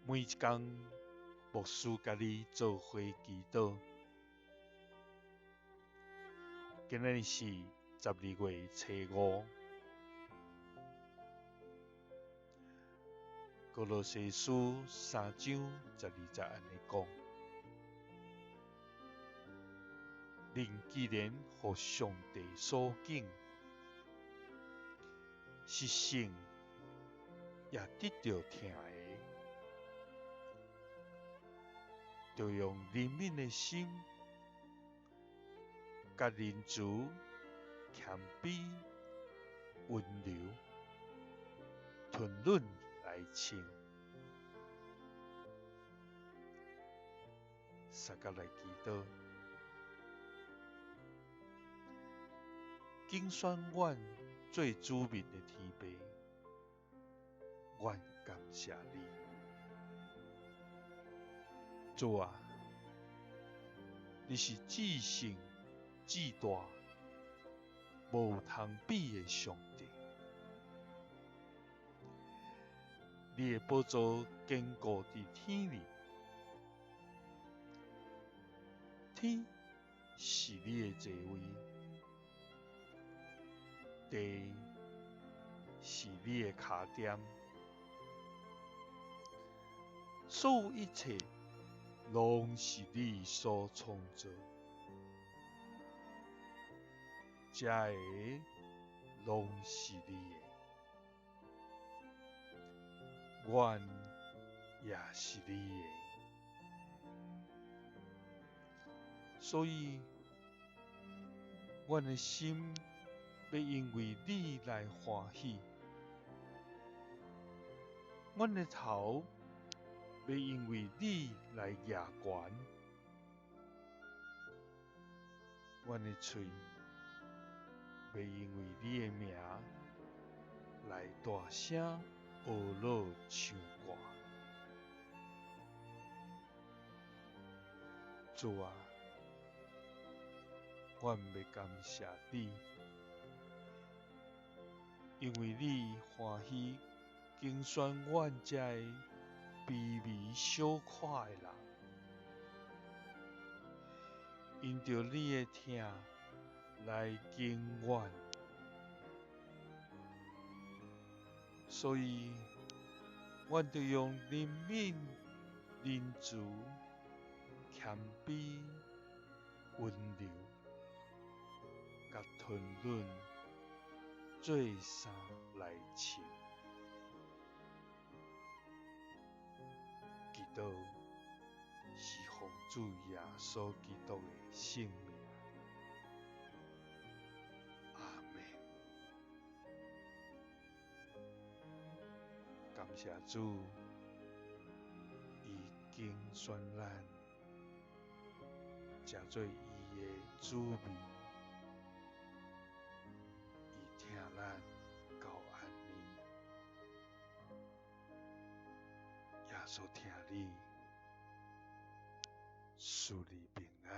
每一工牧師佮你做伙祈禱。今仔日是12月初五，歌羅西書3章12節按呢講：人既然予上帝所揀，是聖，也得著疼的，著用憐憫的心，佮仁慈、謙卑、溫柔、吞忍來穿。相佮來祈禱，揀選阮做子民的天父，阮感謝你。主啊，你是至聖至大、無通比的上帝。你的寶座堅固佇天裡，天是你的座位，地是你的跤墊，所有一切攏是你所創造，這个攏是你的，阮也是你的，所以阮的心欲因為你來歡喜，阮的頭欲因為你來舉懸，阮的喙欲因為你的名來大聲呵咾唱歌。主啊，阮欲感謝你，因為你歡喜揀選阮這个卑微小可的人，因著你的疼來揀阮，所以阮著用憐憫、仁慈、謙卑、溫柔，佮吞忍做衫來穿。祈禱是奉主耶穌基督的聖名，阿們。感謝主，伊揀選咱，成做伊的子民，伊疼咱到按呢，耶穌疼你，賜你平安。